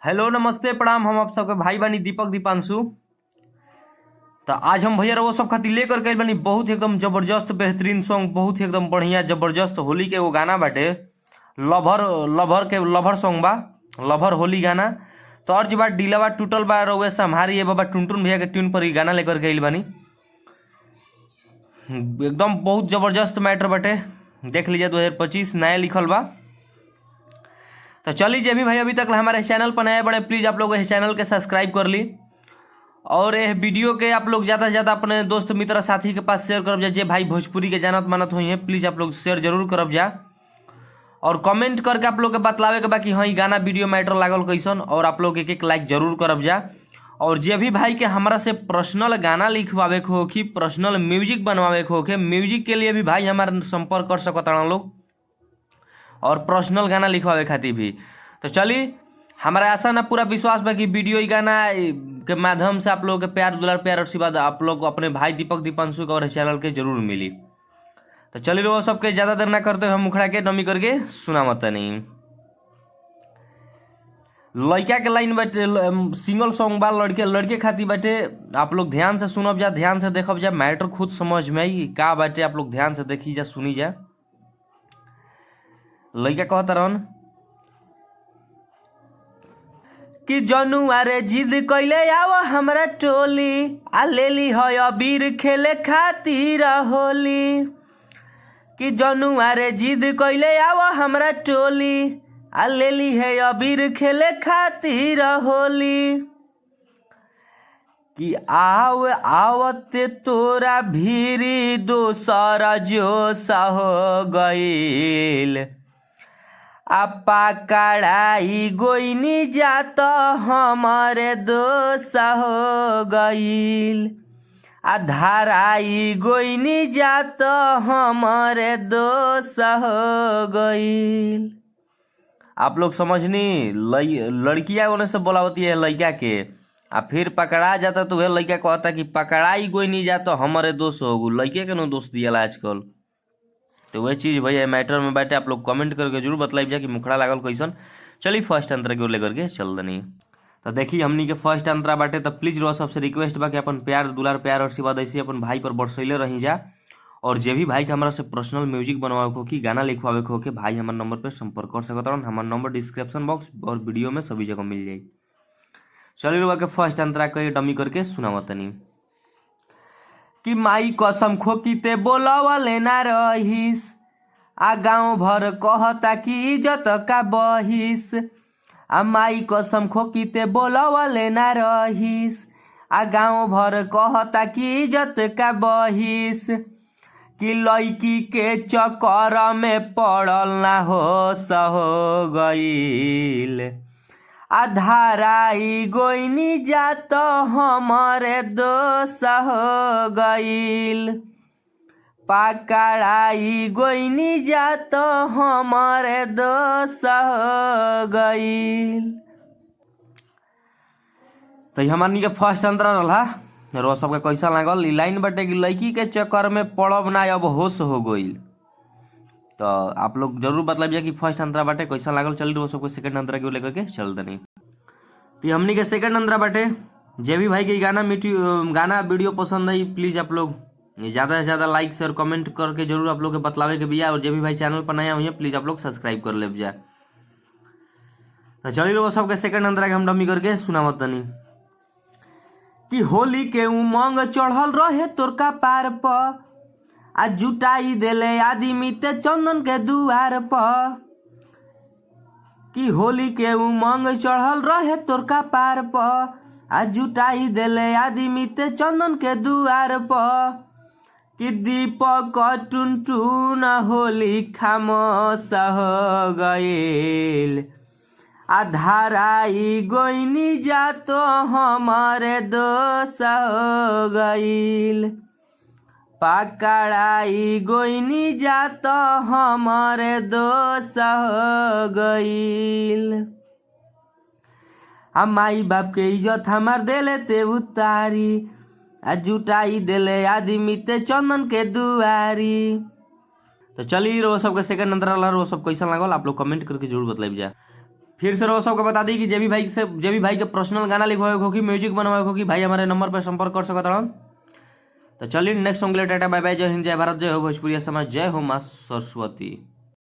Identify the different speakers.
Speaker 1: Hello नमस्ते प्रणाम। हम आप सबके भाई बानी दीपक दीपांशु। तो आज हम भैया वो सब खातिर लेकर के आइल बानी बहुत एकदम जबरदस्त बेहतरीन सॉन्ग, बहुत ही एकदम बढ़िया जबरदस्त होली के एगो गाना बाटे। लभर लभर के लभर सॉन्ग बा, लभर होली गाना। तो और जी बात डीलावा टूटल बा रउए संभारी ये बाबा टुनटुन भैया के ट्यून पर ई गाना लेकर के आइल बानी। एकदम बहुत जबरदस्त मैटर बाटे, देख लीजिए 2025 नया लिखल बा। तो चलिए जे भी भाई अभी तक हमारे चैनल पर नए बने प्लीज़ आप लोग इस चैनल के सब्सक्राइब कर ली और यह वीडियो के आप लोग ज़्यादा से ज़्यादा अपने दोस्त मित्र साथी के पास शेयर करब जा। जे भाई भोजपुरी के जानत मानत हुई है प्लीज़ आप लोग शेयर जरूर करब जा और कमेंट करके आप लोग के बतलावे के बाकी हाँ ई गाना वीडियो मैटर लागल कैसन, और आप लोग एक एक लाइक जरूर करब जा। और जे भी भाई के हमरा से पर्सनल गाना लिखवावे के होखी, पर्सनल म्यूजिक बनवावे के होखे, म्यूजिक के लिए भी भाई हमारा संपर्क कर सकत लोग और पर्सनल गाना लिखवावे खातिर भी। तो चली हमारा आशा ना पूरा विश्वास बा कि वीडियो ई गाना के माध्यम से आप लोगों के प्यार दुलार प्यार आशीर्वाद आप लोग को अपने भाई दीपक दीपांशु के और चैनल के जरूर मिली। तो चलिए लोग सबके ज़्यादा देर ना करते हुए हम उखड़ा के नमी करके सुना मत नहीं। लड़का के लाइन बाटे, सिंगल सॉन्ग बा, लड़के लड़के खातिर बाटे। आप लोग ध्यान से सुनब जा, ध्यान से देखब जा, मैटर खुद समझ में आई का बाटे। आप लोग ध्यान से देखी जा सुनी जा। लड़का कहता रहन कि जनुआ रे जिद कैले आव हमरा टोली आ लेली है अबीर खेले खातिर होली। कि जनुआ रे जिद कैले आव हमरा टोली आ लेली है अबीर खेले खातिर होली। कि आव आवत तोरा भीरी दोसर जोश हो गईल आ पकड़ाई गोइनी जात हमारे दोष हो गईल आ धाराई गोइनी जात हमारे दोष हो गईल। आप लोग समझनी, लड़कियां होने से बोलावती है लड़का के आ फिर पकड़ा जाता तो वह लड़का कहता कि पकड़ाई कोई नहीं जाता हमारे दोष हो, लड़के के नो दोष दिया आजकल। तो वही चीज़ भैया मैटर में बैठे आप लोग कमेंट करके जरूर बतलाइब जा कि मुखड़ा लागल कैसन। चलिए फर्स्ट अंतरा की ओर लेकर के चल दनी। तो देखिए हमनी के फर्स्ट अंतरा बाटे। तो प्लीज़ रो सबसे रिक्वेस्ट बा कि अपन प्यार दुलार प्यार आशीर्वाद ऐसे अपन भाई पर बरसैले रही जा। और जे भी भाई के हमरा से पर्सनल म्यूजिक बनवावे के हो कि गाना लिखवावे के हो कि भाई हमारे नंबर पर संपर्क कर सकत रहन। हमार नंबर डिस्क्रिप्शन बॉक्स और वीडियो में सभी जगह मिल जाई। चलिए रुआ के फर्स्ट अंतरा के डमी करके सुनावतनी कि माई कसम खोकी ते बोलावले ना रहीस आ गाँव भर कहता कि इज्जत का बहिस। आ माई कसम खोकी ते बोलावले ना रहीस आ गाँव भर कहता कि इज्जत का बहिस। कि लड़की के चक्कर में पड़ल ना होश हो गईल आ धाराई गोइनी जात हमारे दोष हो गईल। पकड़ाई गोइनी जात हमारे दोष हो गईल। तो ई हमनी के फर्स्ट अंतरा रहा। रो सबके कैसा लागल ई लाइन बाटे कि लड़की के चक्कर में पड़ब ना अब होश हो गईल। तो आप लोग जरूर बतलाइए कि फर्स्ट अंतरा बाटे कैसा लागल। चल रो सबको सेकंड अंतरा की ओर लेकर के चल दनी। तो हमनी के सेकंड अंतरा बाटे। जे भी भाई के गाना गाना वीडियो पसंद आई प्लीज़ आप लोग ज़्यादा से ज़्यादा लाइक शेयर कमेंट करके जरूर आप लोग के बतलावे के बिया। और जे भी भाई चैनल पर नया हुई है प्लीज़ आप लोग सब्सक्राइब कर ले जा। तो चलिए लोग सबके सेकंड अंतरा के हम डमी करके सुनावत तनी कि होली के उमंग चढ़ल रहे तोर कपार पर आ जुटाई देले आदमी ते चंदन के दुआर पर। कि होली के उमंग चढ़ल रहे तोर कपार पर आ जुटाई देले आदमी ते चंदन के दुआर पर। कि दीपक टुनटुन होली खामोश हो गईल आ धाराई गोइनी जातो हमारे दोष हो गईल। पकड़ाई गोइनी जातो हमारे दोष हो गईल। आ माई बाप के इज्जत हमार देले ते उतारी आ जुटाई देले आदमी ते चंदन के दुआरी। तो चलिए रो सबके सेकंड अंतरा रो सब कैसा लागल आप लोग कमेंट करके जरूर बतलाइब जा। फिर से रोज सबको बता दी कि जेबी भाई से, जेबी भाई के पर्सनल गाना लिखवावे हो कि म्यूजिक बनवावे हो कि भाई हमारे नंबर पर संपर्क कर सकत रहन। तो चलिए नेक्स्ट सॉन्ग के लिए टाटा बाय बाय, जय हिंद, जय भारत, जय हो भोजपुरिया समाज, जय हो माँ सरस्वती।